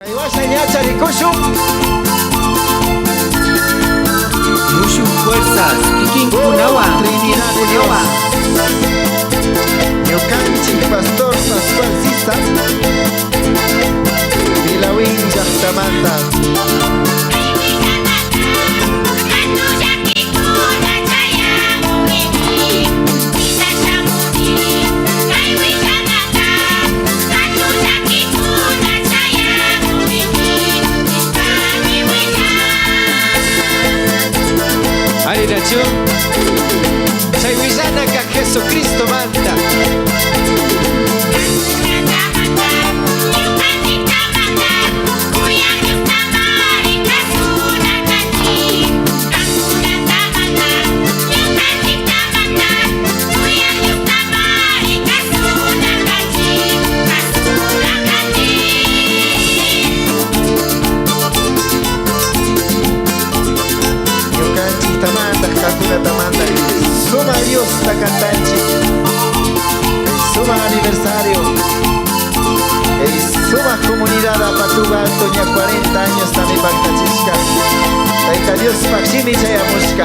Kay washa ñacha rikushun. Mushuq fuerzas, kikinkunawan, Trinidad de Dios. kunawan. Ñukanchik Pastor Pascual Sisa. Pilawin llaqtamanta. Arinachu. Chay willanaka Jesucristo manta. Ñukanchik tamanta, kankunatamanta. Suma Dios kantanchik. Kay suma aniversario. Kay suma comunidad Apatuga Alto ña 40 años también pactachishka. Tayta Dios shimi chayamushka.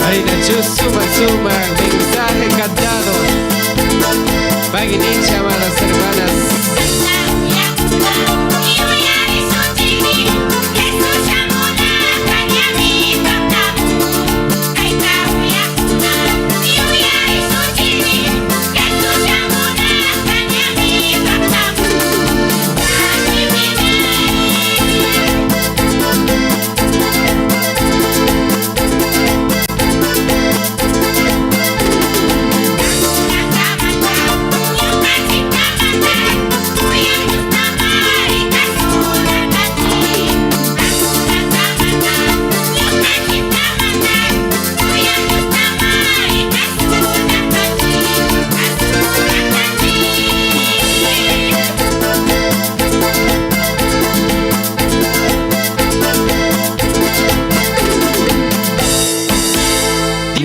Arinachu suma suma mensaje cantado. Paguinicha, amadas hermanas.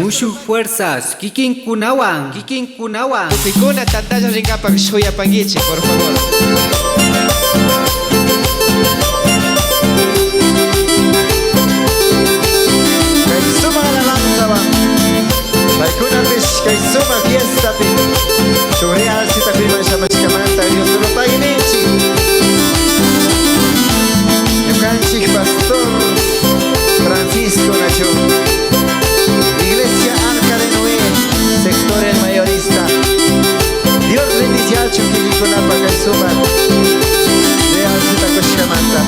Mushuq fuerzas, kikinkunawan, kikinkunawan. Tukuykuna tantalla rinkapak shuyapankichik, por favor. Kay suma alabanzawan. Paykunapish kay suma fiestapi. Shuk realcitakuyman shamashkamanta Dios pagui ninchik. Ñukanchik Pastor Francisco Nacho. Iglesia Arca de Noé, sector El Mayorista. Dios bendiciachun kikikunapa kay suma realcitakushkamanta.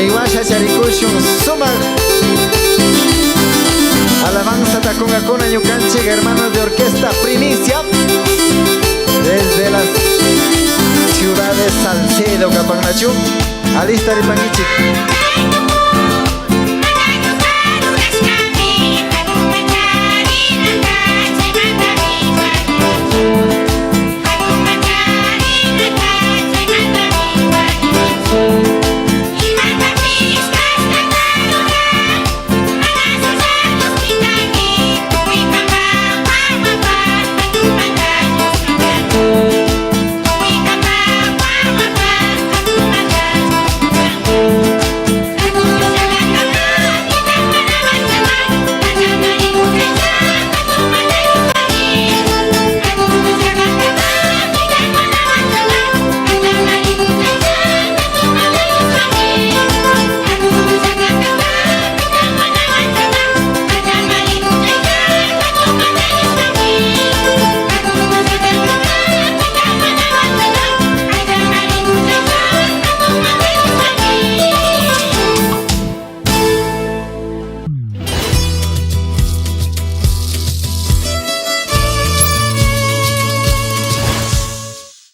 Chay washa charikushun sumak alabanza takungakuna ñukanchik hermanos de orquesta Primicia desde la ciudad de Salcedo, Capannachu. Alista ripanguichik.